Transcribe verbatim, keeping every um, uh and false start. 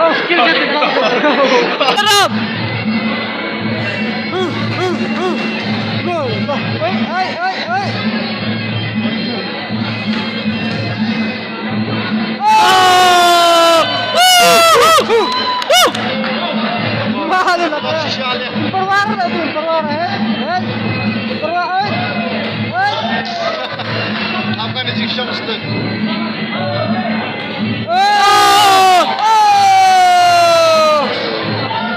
Oh, skill shot. Tarap. Go. Oi, oi, oi, oi. Oh! Mahal na ka. Parwar na tu, parwar, eh? Eh? Parwar, oi. Oi. Afghan is shot still.